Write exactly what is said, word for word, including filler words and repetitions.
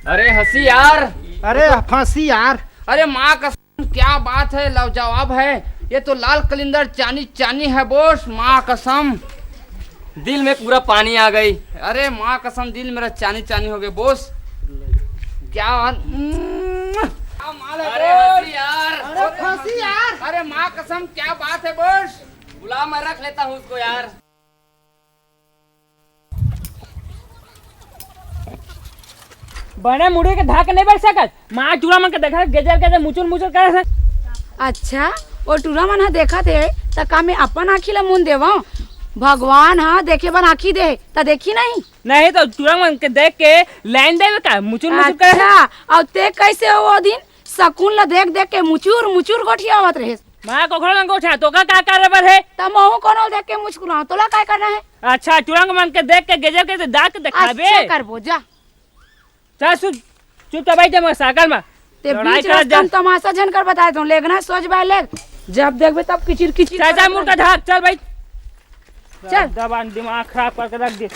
अरे हंसी यार। अरे फंसी यार। अरे माँ कसम, क्या बात है, लाजवाब है। ये तो लाल कलिंदर चानी चानी है बॉस, माँ कसम। दिल में पूरा पानी आ गई। अरे माँ कसम, दिल मेरा चानी चानी हो गया बॉस। क्या बात, उम्म, क्या माल है अरे बॉस। हंसी यार। अरे फंसी यार। अरे माँ कसम, क्या बात है बॉस। बुला, मैं रख लेता हूँ उसको यार। बने मुड़ी के धाक नहीं बैठ सकत। माँ टूरा मन के देखा, गेजर गेजर मुचुर मुचुर करे से। अच्छा, वो टूरा मन ह देखत हे, त का मैं अपन आँखी ला मुन देवं? भगवान ह देखे बर आँखी दे, त देखी नहीं? नहीं तो टूरा मन के देख के लाइन देवे का, मुचुर मुचुर करे से। अच्छा, अउ ते कैसे हो वो दिन? शकुन ला देख देख के मुचुर मुचुर गोठियावत रहे। माँ कोखरो लंग गोठा, तो का, का करे बर है? त महू कोनो देख के मुचकुराओ, तोला का करना है? अच्छा, टूरा मन के देख के गेजर के दाग देखाबे। अच्छा करबो, जा। चल सुन, चुपचाप बैठ जा मोर साइकिल में। ते लड़ाई बीच करत रास्ता जा। में तमाशा झन कर बताए तो लेगना सोच बाय लेग। जब देखबे तब किचिर किचिर चाचा करत मुर्गा रहे। ढाक, चल बैठ। चल। दबान दिमाग खराब करके रख दे।